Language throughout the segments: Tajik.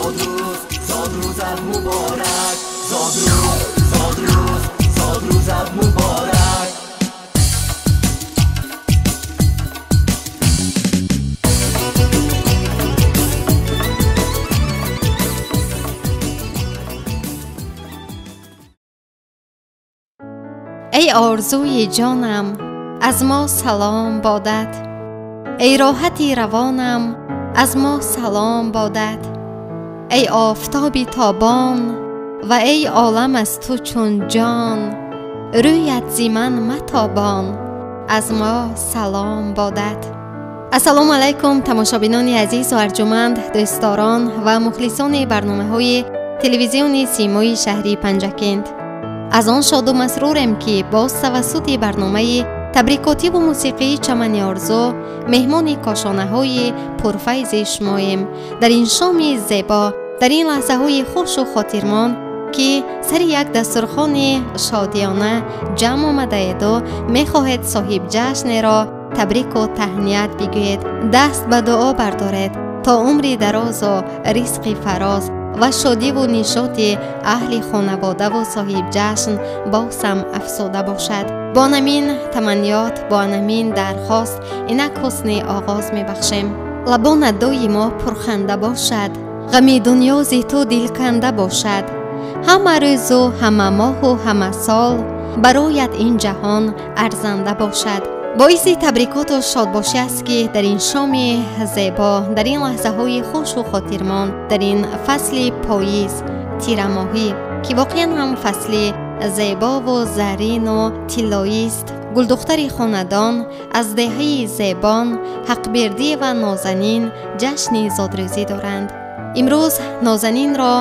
Зодрӯз, зодрӯзат муборак. Зодрӯз, зодрӯз, зодрӯзат муборак. Эй орзуи ҷонам, аз мо салом бодат. Эй роҳати равонам, аз мо салом бодат. Эй офтоби тобон ва эй олам аз ту чун ҷон, рӯят зи ман матобон, аз мо салом бодат. Ассалому алайкум, тамошобинони азизу арҷуманд, дӯстдорон ва мухлисони барномаҳои телевизиони Симои шаҳри Панҷакент. Аз он шоду масрурем, ки боз тавассути барномаи табрикотиву мусиқии Чамани орзу меҳмони кошонаҳои пурфайзи шумоем. Дар ин шоми зебо, дар ин лаҳзаҳои хушу хотирмон, ки сари як дастурхони шодиёна ҷамъ омадаеду мехоҳед соҳибҷашнеро табрику таҳният бигӯед, даст ба дуо бардоред то умри дарозу ризқи фароз ва шодиву нишоти аҳли хонаводаву соҳибҷашн боз ҳам афзуда бошад. Бо анамин таманниёт, бо анамин дархост инак ҳусни оғоз мебахшем. Лабон адои мо пурханда бошад, ғами дунё зи ту дилканда бошад. Ҳама рӯзу ҳама моҳу ҳама сол бароят ин ҷаҳон арзанда бошад. Боиси табрикоту шодбошӣ аст, ки дар ин шоми зебо, дар ин лаҳзаҳои хушу хотирмон, дар ин фасли поиз, тирамоҳӣ, ки воқеан ҳам фасли зебову зарину тиллоист, гулдухтари хонадон аз деҳаи Зебон Ҳақбердӣ ва Нозанин ҷашни зодрӯзӣ доранд. Имрӯз Нозанинро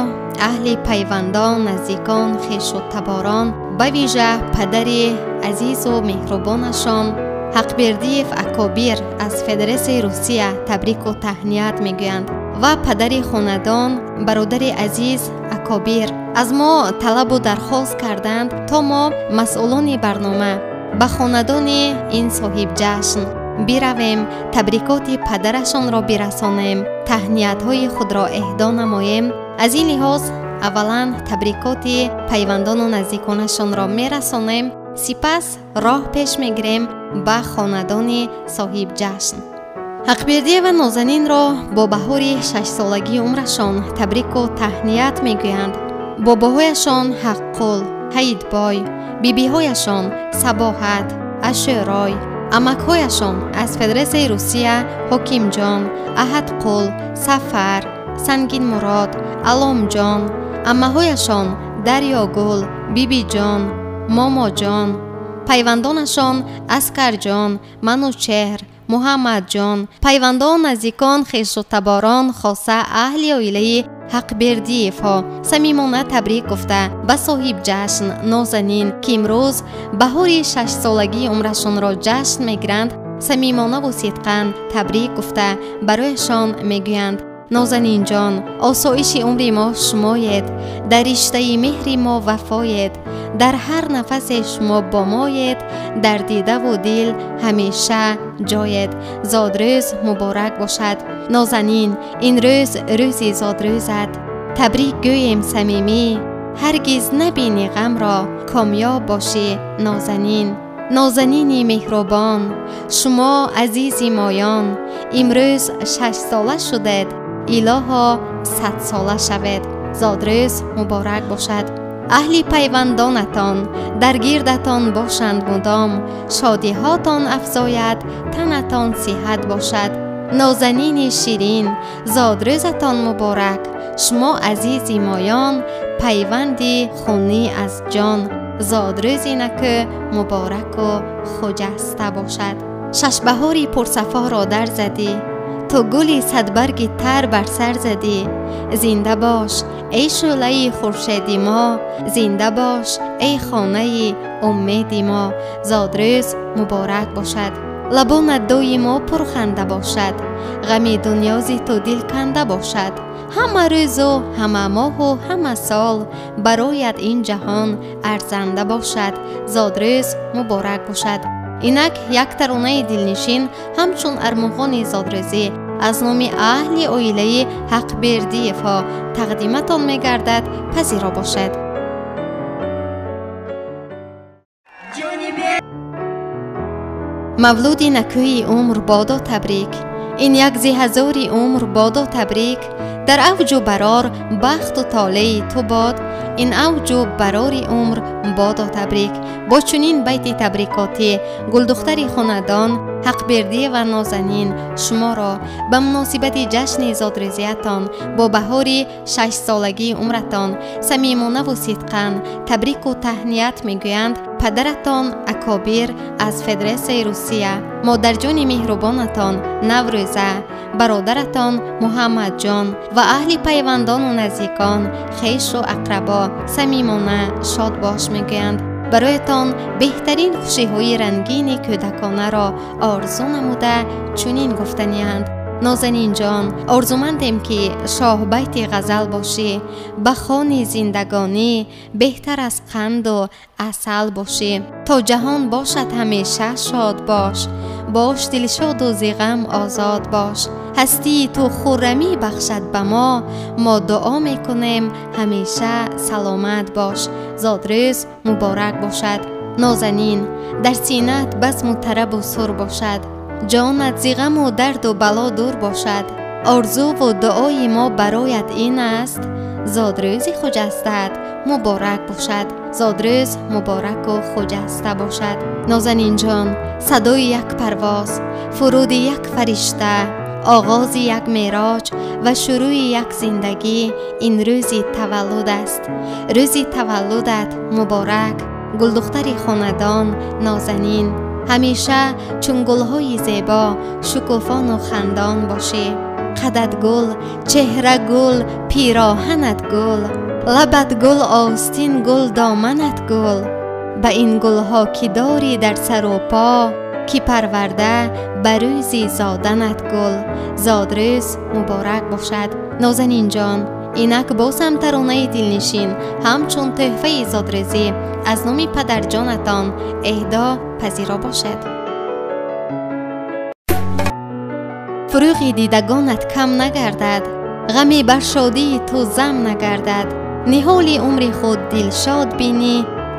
аҳли пайвандон, наздикон, хешу таборон, ба вижа падари азизу меҳрубонашон Ҳақбердиев Акобир аз Федератсияи Русия табрику таҳният мегӯянд ва падари хонадон, бародари азиз Акобир аз мо талабу дархост карданд, то мо масъулони барнома ба хонадони ин соҳибҷашн биравем, табрикоти падарашонро бирасонем, таҳниятҳои худро эҳдо намоем. Аз ин лиҳоз аввалан табрикоти пайвандону наздиконашонро мерасонем, сипас роҳ пеш мегирем ба хонадони соҳибҷашн. Ҳақбердиева Нозанинро бо баҳори шашсолагии умрашон табрику таҳният мегӯянд. Бобоҳояшон Ҳаққул, Ҳаидбой, бибиҳояшон Сабоҳат, Ашӯрой, амакҳояшон аз Федератсияи Русия Ҳокимҷон, Аҳадқул, Сафар, Сангинмурод, Аломҷон, аммаҳояшон Дарёгул, Бибиҷон, Момоҷон, пайвандонашон Аскарҷон, Манучеҳр, Муҳаммадҷон, пайвандон, наздикон, хешу таборон, хоса аҳли оилаи Ҳақбердиевҳо самимона табрик гуфта ба соҳибҷашн Нозанин, ки имрӯз баҳори шашсолагии умрашонро ҷашн мегиранд, самимонаву сидқан табрик гуфта барояшон мегӯянд: Нозанинҷон, осоиши умри мо шумоед, дар риштаи меҳри мо вафоед, дар ҳар нафасе шумо бо моед, дар дидаву дил ҳамеша ҷоед. Зодрӯз муборак бошад. Нозанин, ин рӯз рӯзи зодрӯзат, табрик гӯем самимӣ, ҳаргиз набини ғамро, комёб бошӣ Нозанин. Нозанини меҳрубон, шумо азизи моён, имрӯз шашсола шудед, илоҳо садсола шавед. Зодрӯз муборак бошад. Аҳли пайвандонатон дар гирдатон бошанд мудом, шодиҳотон афзояд, танатон сиҳат бошад. Нозанини ширин, зодрӯзатон муборак, шумо азизи моён, пайванди хунӣ аз ҷон. Зодрӯзи накӯ мубораку хуҷаста бошад. Шашбаҳори пурсафоро дар задӣ, ту гули садбарги тар бар сар задӣ. Зинда бош, эй шӯълаи хуршеди мо, зинда бош, эй хонаи умеди мо. Зодрӯз муборак бошад. Лабонат доимо пурханда бошад, ғами дунё зи ту дил канда бошад. Ҳама рӯзу ҳама моҳу ҳама сол бароят ин ҷаҳон арзанда бошад. Зодрӯз муборак бошад. Инак як таронаи дилнишин ҳамчун армуғони зодрӯзӣ аз номи аҳли оилаи Ҳақбердиевҳо тақдиматон мегардад, пазиро бошед. Мавлуди накӯи умр бодо табрик, ин як зи ҳазори умр бодо табрик, дар авҷу барор бахту толеи ту бод, ин авҷу барори умр бодо табрик. Бо чунин байти табрикотӣ гулдухтари хонадон Ҳақбердиева Нозанин шуморо ба муносибати ҷашни зодрӯзиятон бо баҳори шашсолагии умратон самимонаву сидқан табрику таҳният мегӯянд падаратон Акобир аз Федератсияи Русия, модарҷони меҳрубонатон Наврӯза, бародаратон Муҳаммадҷон ва аҳли пайвандону наздикон, хешу ақрабо самимона шодбош мегӯянд. Бароятон беҳтарин хушиҳои рангини кӯдаконаро орзу намуда чунин гуфтанианд: Нозанинҷон, орзумандем ки шоҳбайти ғазал бошӣ, ба хони зиндагонӣ беҳтар аз қанду асал бошӣ. То ҷаҳон бошад ҳамеша шод бош, бош дилшоду зиғам озод бош. Ҳастии ту хуррамӣ бахшад ба мо, мо дуо мекунем ҳамеша саломат бош. Зодрӯз муборак бошад. Нозанин, дар синаат базму тарабу сур бошад, ҷонат зиғаму дарду бало дур бошад. Орзуву дуои мо бароят ин аст, зодрӯзи хуҷастаат муборак бошад. Зодрӯз мубораку хуҷаста бошад. Нозанинҷон, садои як парвоз, фуруди як фаришта, оғози як мероҷ ва шурӯи як зиндагӣ ин рӯзи таваллуд аст. Рӯзи таваллудат муборак, гулдухтари хонадон Нозанин. Ҳамеша чун гулҳои зебо шукуфону хандон бошӣ. Қадат гул, чеҳра гул, пироҳанат гул, лабат гул, остин гул, доманат гул. Ба ин гулҳо ки дорӣ дар сару по, ки парварда ба рӯзи зоданат гул. Зодрӯз муборак бошад. Нозанинҷон, инак боз ҳам таронаи дилнишин ҳамчун тӯҳфаи зодрӯзӣ аз номи падарҷонатон эҳдо пазиро бошед. Фурӯғи дидагонат кам нагардад, ғами бар шодии ту зам нагардад. Ниҳоли умри худ дилшод бинӣ,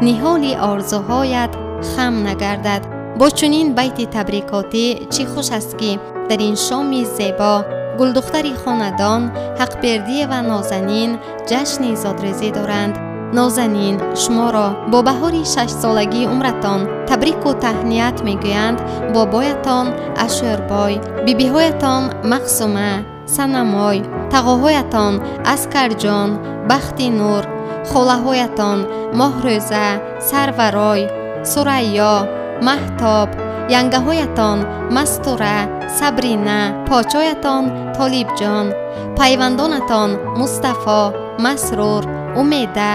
ниҳоли орзуҳоят хам нагардад. Бо чунин байти табрикотӣ чӣ хуш аст, ки дар ин шоми зебо гулдухтари хонадон Ҳақбердиева Нозанин ҷашни зодрӯзӣ доранд. Нозанин, шуморо бо баҳори шашсолагии умратон табрику таҳният мегӯянд бобоятон Ашӯрбой, бибиҳоятон Мақсума, Санамой, тағоҳоятон Аскарҷон, Бахтинур, холаҳоятон Моҳрӯза, Сарварой, Сурайё, Маҳтоб, янгаҳоятон Мастура, Сабрина, почоятон Толибҷон, пайвандонатон Мустафо, Масрур, Умеда,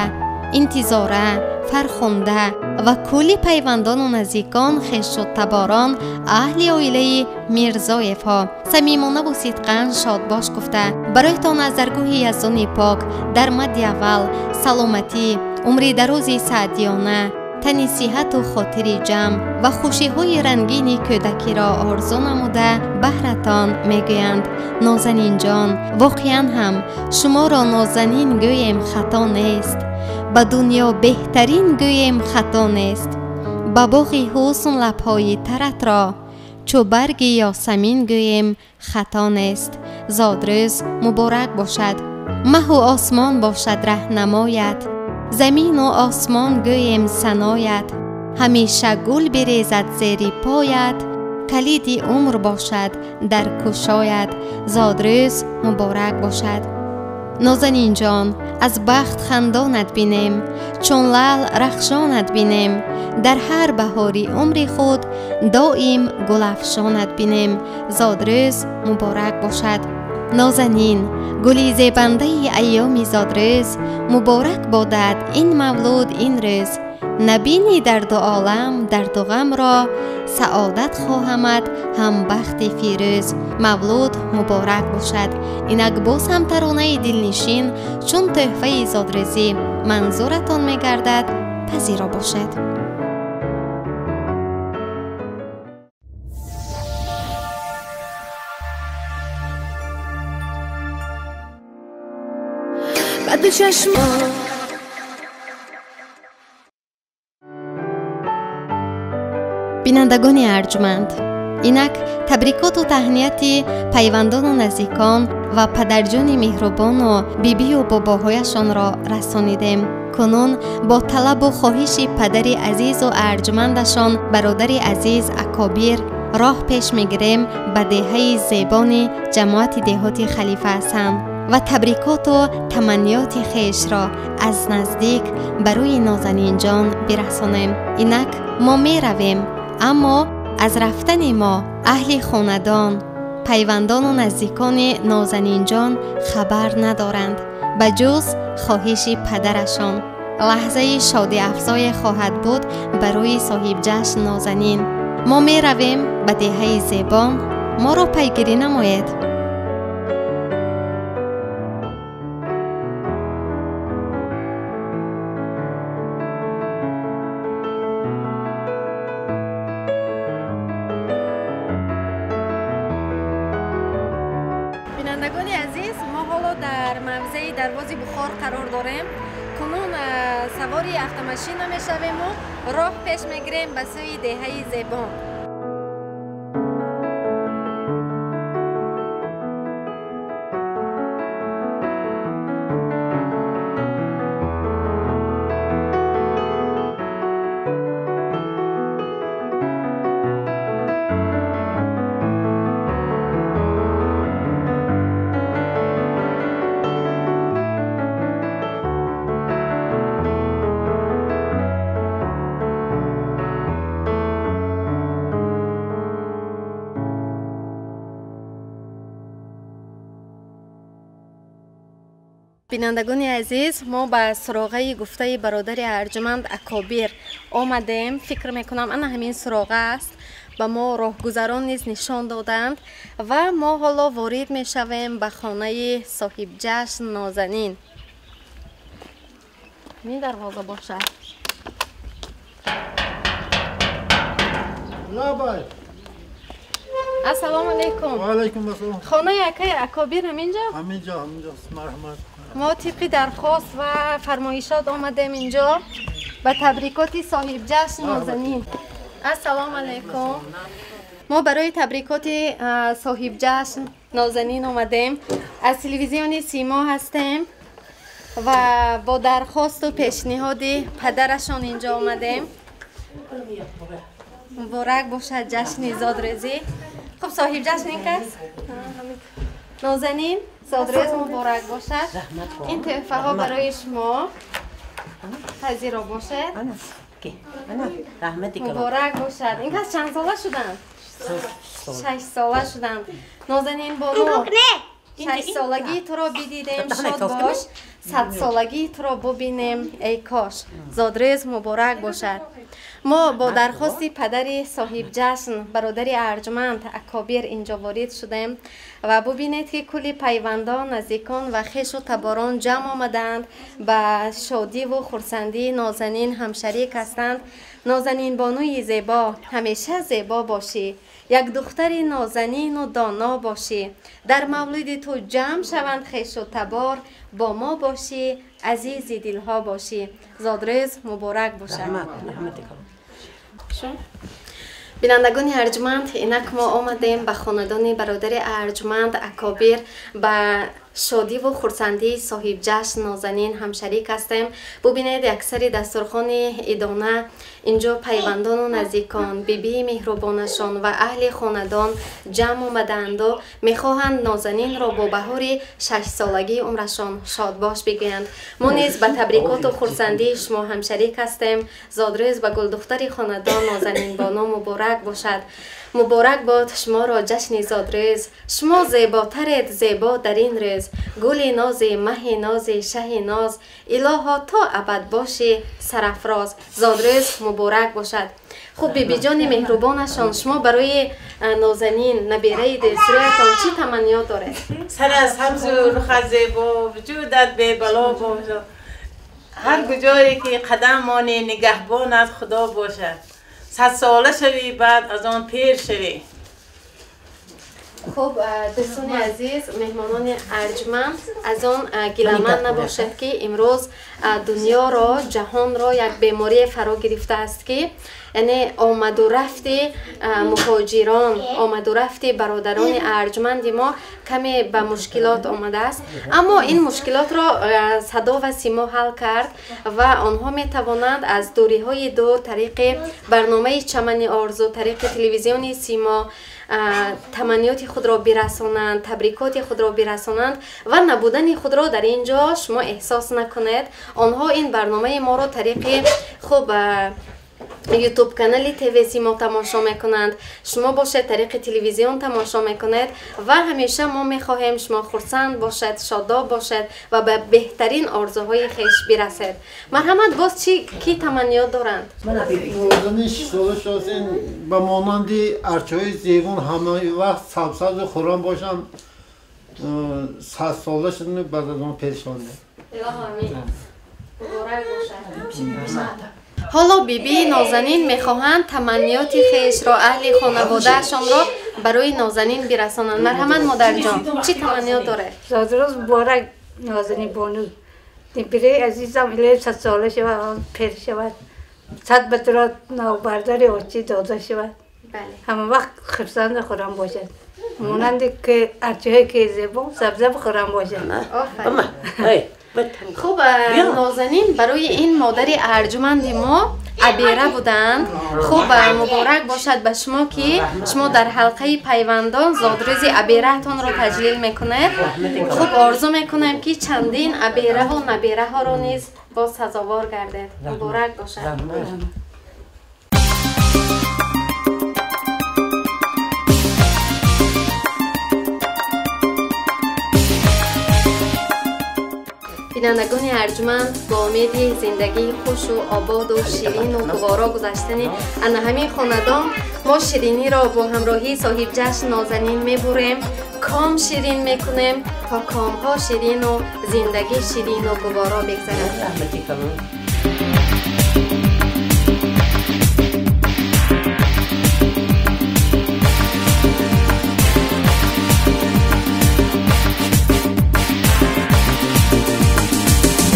Интизора, Фархунда ва кулли пайвандону наздикон, хешу таборон, аҳли оилаи Мирзоевҳо самимонаву сидқан шодбош гуфта бароятон аз даргоҳи Яздони пок дар мадди аввал саломатӣ, умри дарози саъдиёна, тани сиҳату хотири ҷамъ ва хушиҳои рангини кӯдакиро орзу намуда баҳратон мегӯянд: Нозанинҷон, воқеан ҳам шуморо нозанин гӯем хато нест, ба дунё беҳтарин гӯем хато нест. Ба боғи ҳусн лабҳои таратро чу барги ёсамин гӯем хато нест. Зодрӯз муборак бошад. Маҳу осмон бошад раҳнамоят, замину осмон гӯем саноят. Ҳамеша гул бирезад зери поят, калиди умр бошад дар кушоят. Зодрӯз муборак бошад. Нозанинҷон, аз бахт хандонат бинем, чун лаъл рахшонат бинем. Дар ҳар баҳори умри худ доим гулафшонат бинем. Зодрӯз муборак бошад. Нозанин, гули зебандаи айёми зодрӯз муборак бодад ин мавлуд ин рӯз. Набини дарду олам дарду ғамро, саодат хоҳамад ҳам бахти фирӯз. Мавлуд муборак бошад. Инак боз ҳам таронаи дилнишин чун тӯҳфаи зодрӯзӣ манзуратон мегардад, пазиро бошад. ба ду чашмо. Бинандагони арҷманд, инак табрикоту таҳнияти пайвандону наздикон ва падарҷони меҳрубону бибию бобоҳояшонро расонидем. Кунун бо талабу хоҳиши падари азизу арҷмандашон бародари азиз Акобир роҳ пеш мегирем ба деҳаи зебони ҷамоати деҳоти Халифа Ҳасан ва табрикоту таманниёти хешро аз наздик барои Нозанинҷон бирасонем. Инак мо меравем, аммо аз рафтани мо аҳли хонадон, пайвандону наздикони Нозанинҷон хабар надоранд, ба ҷуз хоҳиши падарашон. Лаҳзаи шодиафзое хоҳад буд барои соҳибҷашн Нозанин. Мо меравем ба деҳаи зебон, моро пайгирӣ намоед. Бинандагони азиз, мо ҳоло дар мавзеи Дарвози Бухор қарор дорем. Кунун савори автомашина мешавему роҳ пеш мегирем ба сӯи деҳаи зебон. Бинандагони азиз, мо ба суроғаи гуфтаи бародари арҷманд Акобир омадем. Фикр мекунам ана ҳамин суроға аст. Ба мо роҳгузарон низ нишон доданд ва мо ҳоло ворид мешавем ба хонаи соҳибҷашн Нозанин. Ин дарвоза бошад. Лабай. Ассалому алайкум. Ва алайкум ассалом. Хонаи акаи Акобир ҳаминҷо? Ҳаминҷо, ҳаминҷо. Марҳамат. Мо тибқи дархост ва фармоишот омадем инҷо ба табрикоти соҳибҷашн Нозанин. Ассалому алайкум. Мо барои табрикоти соҳибҷашн Нозанин омадем. Аз телевизиони Симо ҳастем ва бо дархосту пешниҳоди падарашон инҷо омадем. Муборак бошад ҷашни зодрӯзӣ. Хуб, соҳибҷашн ин кас? Нозанин, зодрӯз муборак бошад. Ин тӯҳфаҳо барои шумо пазиро бошед. Муборак бошад. Ин кас чанд сола шуданд? 6 сола шуданд. Нозанин бону, 6 солагии туро бидидем, шод бош. 100 солагии туро бубинем, эй кош. Зодрӯз муборак бошад. Мо бо дархости падари соҳибҷашн бародари арҷманд Акобир инҷо ворид шудем ва бубинед, ки кулли пайвандон, наздикон ва хешу таборон ҷамъ омадаанд, ба шодиву хурсандии Нозанин ҳамшарик ҳастанд. Нозанин бонуи зебо, ҳамеша зебо бошӣ, як духтари нозанину доно бошӣ. Дар мавлиди ту ҷамъ шаванд хешу табор, бо мо бошӣ, азизи дилҳо бошӣ. Зодрӯз муборак бошад. Бинандагони арҷманд, инак мо омадем ба хонадони бародари арҷманд Акобир, ба шодиву хурсандии соҳибҷашн Нозанин ҳамшарик ҳастем. Бубинед, яксари дастурхони идона инҷо пайвандону наздикон, бибии меҳрубонашон ва аҳли хонадон ҷамъ омадаанду мехоҳанд Нозанинро бо баҳори 6-солагии умрашон шодбош бигӯянд. Мо низ ба табрикоту хурсандии шумо ҳамшарик ҳастем. Зодрӯз ба гулдухтари хонадон Нозанин боно муборак бошад. Муборак бод шуморо ҷашни зодрӯз. Шумо зеботаред зебо дар ин рӯз. Гули нози, маҳи нози, шаҳи ноз, илоҳо то абад бошӣ сарафроз. Зодрӯз муборак бошад. Хуб, бибиҷони меҳрубонашон, шумо барои Нозанин набираи дилсӯятон чӣ таманниёт доред? Сар аз ҳамзу руха зебо, вуҷудат бебало бошад. Ҳар куҷое ки қадам монӣ, нигаҳбонат Худо бошад. 100 сола шавӣ, баъд аз он пир шавӣ. Хуб, дӯстони азиз, меҳмонони арҷманд, аз он гиламанд набошад, ки имрӯз дунёро, ҷаҳонро як беморие фаро гирифтааст, ки яъне омаду рафти муҳоҷирон, омаду рафти бародарони арҷманди мо каме ба мушкилот омадааст. Аммо ин мушкилотро Садо ва Симо ҳал кард ва онҳо метавонанд аз дуриҳои дур тариқи барномаи Чамани Орзу, тариқи телевизиони Симо таманниёти худро бирасонанд, табрикоти худро бирасонанд ва набудани худро дар ин ҷо шумо эҳсос накунед. Онҳо ин барномаи моро тариқи хуб ютуб канали ТВ Симо тамошо мекунанд, шумо бошед тариқи телевизион тамошо мекунед ва ҳамеша мо мехоҳем шумо хурсанд бошед, шодоб бошед ва ба беҳтарин орзуҳои хеш бирасед. Марҳамат, боз чӣ ки таманниёт доранд? Нозанин шишсола шудааст, ба монанди арчаҳои зебон ҳама вақт сабсабзу хуррам бошанд. 100 сола шудану баъд аз он пир шаванд. Илоҳо амин, муборак бошад. Ҳоло бибии Нозанин мехоҳанд таманниёти хешро, аҳли хонаводаашонро барои Нозанин бирасонанд. Марҳамат, модарҷон, чӣ таманниёт доред? Зодрӯз муборак, Нозанин бону, набираи азизам, илоҳи 100 сола шавад, пир шавад, сад батро навбардари очи дода шавад, ҳама вақт хурсанду хуррам бошад, монанди ки арчаҳое ки зебо сабзаб хуррам бошад. Хуб, Нозанин барои ин модари арҷуманди мо абера буданд. Хуб, муборак бошад ба шумо, ки шумо дар ҳалқаи пайвандон зодрӯзи абераатонро таҷлил мекунед. Хуб, орзу мекунем, ки чандин абераву набераҳоро низ боз сазовор гардед. Муборак бошад. Бинандагони арҷуманд, бо умеди зиндагии хушу ободу ширину гуворо гузаштани ана ҳамин хонадон мо шириниро бо ҳамроҳии соҳибҷашн Нозанин мебурем, ком ширин мекунем, то комҳо ширину зиндагӣ ширину гуворо бигзарад.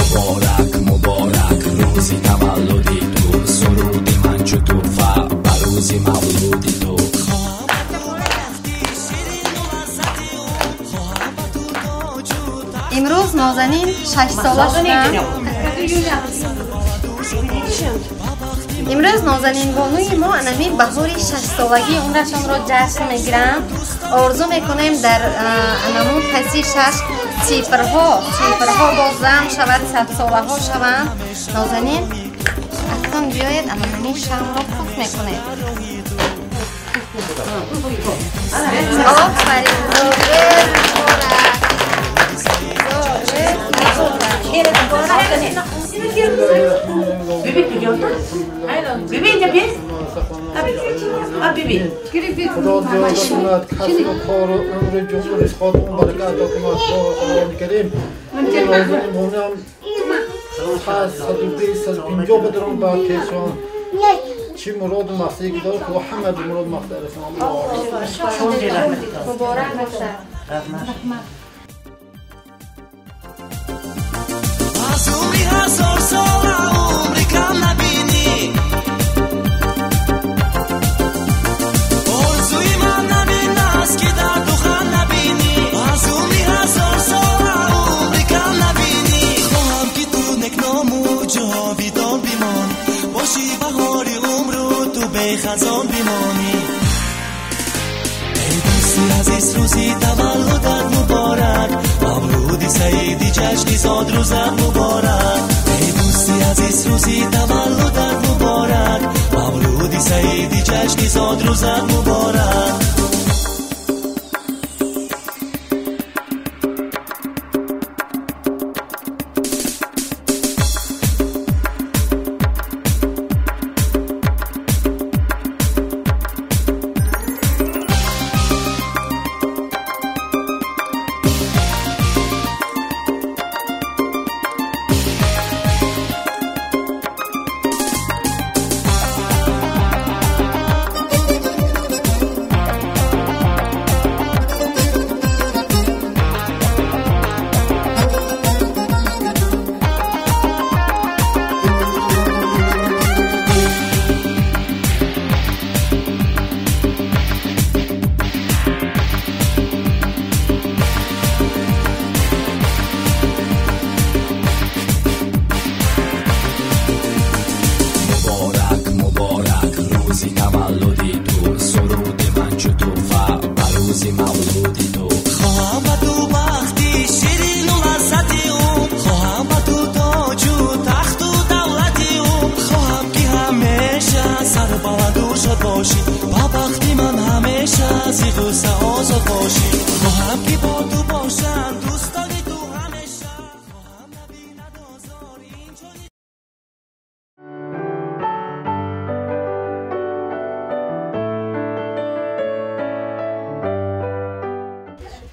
Муборак, муборак рӯзи таваллуди ту, суруди ман чу тӯҳфа ба рӯзи мавлуди ту. Имрӯз Нозанин 6 сола шуданд. Имрӯз нозанинбонуи мо анамин баҳори 6 солагии умрашонро ҷашн мегиранд. Орзу мекунем, дар анамун паси шаш цифрҳо, цифрҳо боз зам шавад, садсолаҳо шаванд. Нозанин, акнун биёед, анамин шамро пуф мекунед. Офарин! Зодрӯз муборак! Зодрӯз муборак! Биби куҷота? Биби, инҷа бис. Биби. Худо зиёда кунад касбу кору умри ҷуму ризқотун барака ато кунад. Худованди карим Нозанин бонуям 120, 150 бадарон ба пешон чӣ муроду мақсаде ки дорад, Худо ҳама ба муроду мақсад расонад. Муборак бошад. Аз умри ҳазорсола умри кам набинӣ, орзуи ман ҳамин аст, ки дарду ғам набинӣ. Аз умри ҳазорсола умри кам набинӣ, хоҳам, ки ту некному ҷовидон бимон, бошӣ баҳори умру ту бехазон бимонӣ. Эй дӯсти азиз, рӯзи таваллудат муборак, мавлуди саиди ҷашни зодрӯзат муборак. Эй дӯсти азиз, рӯзи таваллудат муборак, мавлуди саиди ҷашни зодрӯзат муборак. рӯзи мавлуди ту. Хоҳам ба ту бахти ширину лаззати умр, хоҳам ба ту тоҷу тахту давлати умр, хоҳам ки ҳамеша сарбаланду шод бошӣ, ба бахти ман ҳамеша зи ғусса озод бошӣ. Хоҳам ки бо ту бошам дӯстони ту ҳамеша, хоҳам набинад озор ин ҷони.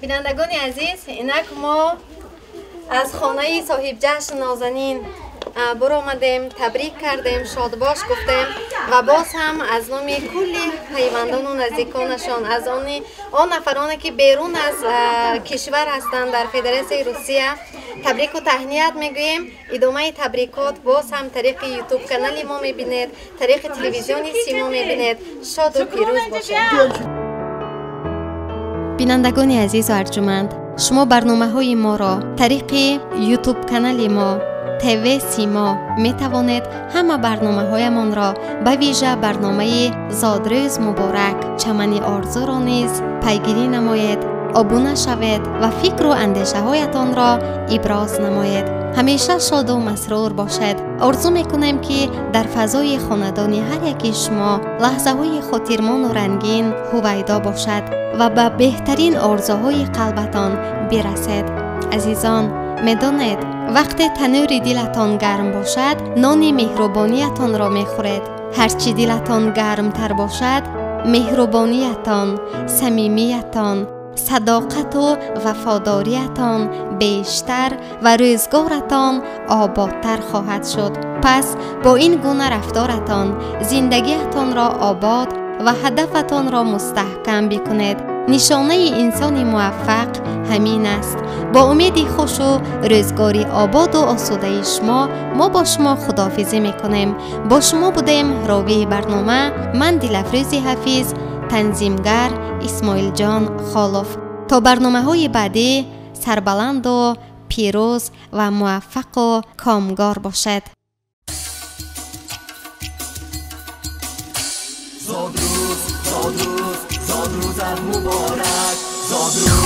Бинандагони азиз, инак мо аз хонаи соҳибҷашн Нозанин буромадем, табрик кардем, шодбош гуфтем ва боз ҳам аз номи кулли пайвандону наздиконашон, аз он нафароне ки берун аз кишвар ҳастанд дар Федератсияи Русия табрику таҳният мегӯем. Идомаи табрикот боз ҳам тариқи ютуб канали мо мебинед, тариқи телевизиони Симо мебинед. Шоду пирӯз бошед. Бинандагони азизу арҷуманд, шумо барномаҳои моро тариқи ютуб канали мо ТВ Симо метавонед ҳама барномаҳоямонро, ба вижа барномаи Зодрӯз муборак Чамани орзуро низ пайгирӣ намоед, обуна шавед ва фикру андешаҳоятонро иброз намоед. Ҳамеша шоду масрур бошед. Орзу мекунем, ки дар фазои хонадони ҳар яки шумо лаҳзаҳои хотирмону рангин ҳувайдо бошад ва ба беҳтарин орзуҳои қалбатон бирасед. Азизон, медонед, вақте танӯри дилатон гарм бошад, нони меҳрубониятонро мехӯред. Ҳарчи дилатон гармтар бошад, меҳрубониятон, самимиятон, садоқату вафодориятон бештар ва рӯзгоратон ободтар хоҳад шуд. Пас бо ин гуна рафторатон зиндагиатонро обод ва ҳадафатонро мустаҳкам бикунед. Нишонаи инсони муваффақ ҳамин аст. Бо умеди хушу рӯзгори ободу осудаи шумо мо бо шумо худоҳофизӣ мекунем. Бо шумо будем ровии барнома ман Дилафрӯзи Ҳафиз, танзимгар Исмоилҷон Холов. То барномаҳои баъдӣ сарбаланду пирӯз ва муваффақу комгор бошед. Зодрӯз, зодрӯз, зодрӯзат муборак, зодрӯз.